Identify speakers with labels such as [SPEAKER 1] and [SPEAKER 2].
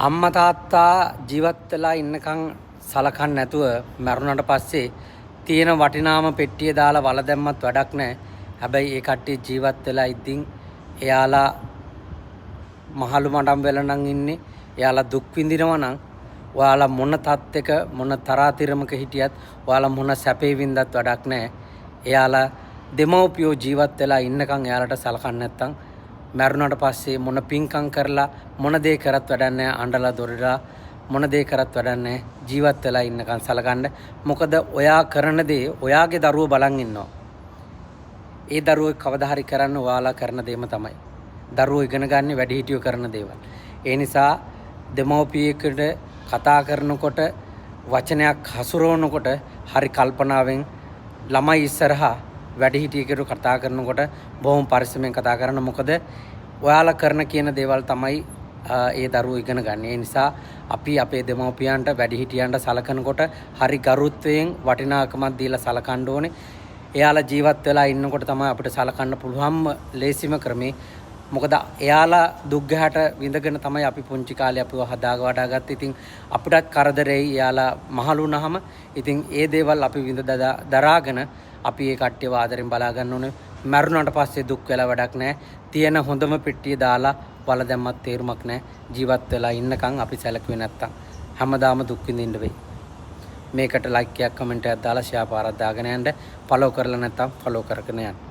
[SPEAKER 1] අම්මා තාත්තා ජීවත් වෙලා ඉන්නකන් සලකන්නේ නැතුව මැරුණාට පස්සේ තියෙන වටිනාම පෙට්ටිය දාලා වල දැම්මත් වැඩක් නැහැ. හැබැයි ඒ කට්ටිය ජීවත් වෙලා ඉද්දින් එයාලා මහලු මඩම් වෙලා නම් ඉන්නේ. එයාලා දුක් විඳිනවා නම් ඔයාලා මොන තත්ත්වයක මොන තරාතිරමක හිටියත් ඔයාලා මොන සැපේ වින්දත් වැඩක් නැහැ. එයාලා දෙමව්පියෝ ජීවත් වෙලා ඉන්නකන් එයාලට සලකන්නේ නැත්තම් මැරුණාට පස්සේ මොන පින්කම් කරලා මොන දේ කරත් වැඩක් නැහැ. අඬලා දොරලා මොන දේ කරත් වැඩක් නැහැ. ජීවත් වෙලා ඉන්නකන් සලකන්න. මොකද ඔයා කරන දේ ඔයාගේ දරුවෝ බලන් ඉන්නවා. ඒ දරුවෝ කවදා හරි කරන්න ඔයාලා කරන දේම තමයි. දරුවෝ ඉගෙන ගන්න වැඩිහිටියෝ කරන දේවල්. ඒ නිසා දෙමව්පියෙකුට කතා කරනකොට වචනයක් හසුරවනකොට හරි කල්පනාවෙන් ළමයි ඉස්සරහා වැඩිහිටියෙකුට කතා කරනකොට බොහොම පරිස්සමෙන් කතා කරන්න. මොකද ඔයාලා කරන කියන දේවල් තමයි ඒ දරුවෝ ඉගෙන ගන්න. ඒ නිසා අපි අපේ දෙමව්පියන්ට වැඩිහිටියන්ට සලකනකොට හරි ගරුත්වයෙන් වටිනාකමක් දීලා සලකන්න ඕනේ. එයාලා ජීවත් වෙලා ඉන්නකොට තමයි අපිට සලකන්න පුළුවන්ම ලේසිම ක්‍රමේ. මොකද එයාලා දුක් ගැහැට විඳගෙන තමයි අපි පුංචි කාලේ අපිව හදා වඩා ගත්තේ. ඉතින් අපිටත් කරදරෙයි එයාලා මහලු වුණාම. ඉතින් ඒ දේවල් අපි විඳ දරාගෙන අපි ඒ කට්ටියව ආදරෙන් බලා ගන්න ඕනේ. මැරුණාට පස්සේ දුක් වෙලා වැඩක් නැහැ. තියෙන හොඳම පෙට්ටිය දාලා වල දැම්මත් තේරුමක් නැහැ. ජීවත් වෙලා ඉන්නකන් අපි සැලකුවේ නැත්තම් හැමදාම දුක් විඳින්න වෙයි. මේකට ලයික් එකක් කමෙන්ට් එකක් දාලා ෂෙයා පාරක් දාගෙන යන්න. ෆලෝ කරලා නැත්තම් ෆලෝ කරගෙන යන්න.